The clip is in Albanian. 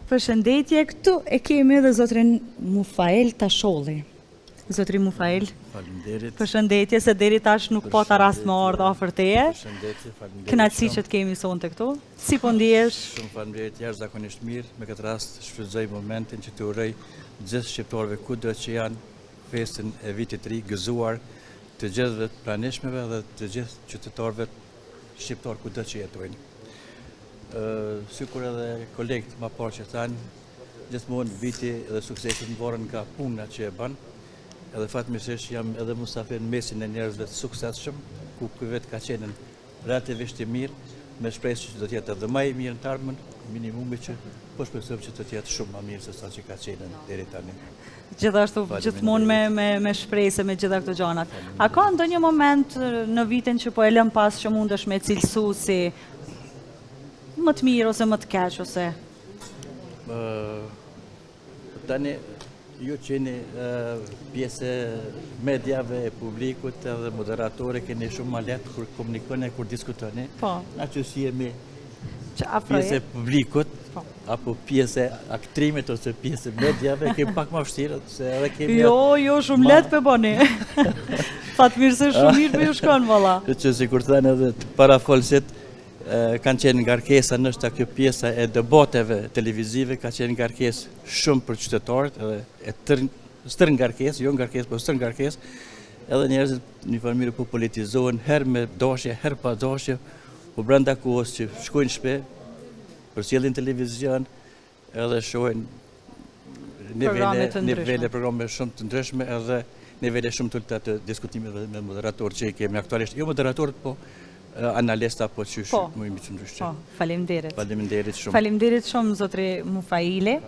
Përshëndetje, këtu e kemi edhe zotrin Mufael Tasholli. Zotri Mufael. Faleminderit. Përshëndetje se deri tash nuk pata rast me ardhë afër teje. Përshëndetje, faleminderit. Kënaqësi që të kemi sonte këtu. Si po ndihesh? Shumë faleminderit, jashtëzakonisht mirë. Me këtë rast shfrytëzoj momentin që të uroj gjithë shqiptarëve kudo që janë festën e vitit të ri, gëzuar të gjithëve të pranishmëve dhe të gjithë qytetarëve shqiptarë kudo që jetojnë. Ë sikur edhe kolegët më parë që thanë, Gjithmonë viti dhe suksesit varen nga puna që e bën, edhe fatmirësisht jam edhe musafir në mesin e njerëzve të suksesshëm, ku ky vit ka qenë relativisht i mirë, me shpresë që do të jetë edhe më i mirë në të ardhmen, minimumi që po shpresojmë që të jetë shumë më mirë se sa që ka qenë deri tani. Gjithashtu gjithmonë me me me shpresë me gjitha këto gjanat. A ka ndonjë moment në vitin që po e lëm pas që mundesh me cilësu si më të mirë ose më të keq ose Tani, ju që jeni pjesë e mediave, e publikut edhe moderatore, keni shumë ma lehtë kur komunikoni e kur diskutoni. Po. Na që s'jemi pjesë e publikut, po. apo pjesë e aktrimit ose pjesë e mediave, kemi pak ma vështirë, se edhe kemi... Jo, jo, shumë lehtë po e boni. Fatmirësisht shumë mirë po ju shkon, valla. Që sikur thanë edhe të parafolësit, kanë qenë ngarkesa, ndoshta kjo pjesa e debateve televizive ka qenë ngarkesë shumë për qytetarët edhe e tër, stërngarkesë, jo ngarkesë, po stërngarkesë, edhe njerëzit në një farë mënyre po politizohen herë me dashje, herë pa dashje, po brenda kohës që shkojnë n'shpi, përcjellin televizion, Edhe shohin nivele, nivele programe shumë të ndryshme edhe nivele shumë të ulëta të diskutimeve me moderatorë që i kemi aktualisht. Jo moderatorët, po analista, po qysh po. më imi të ndryshme. Po, faleminderit. Faleminderit shumë. Faleminderit shumë, zotri Mufaili.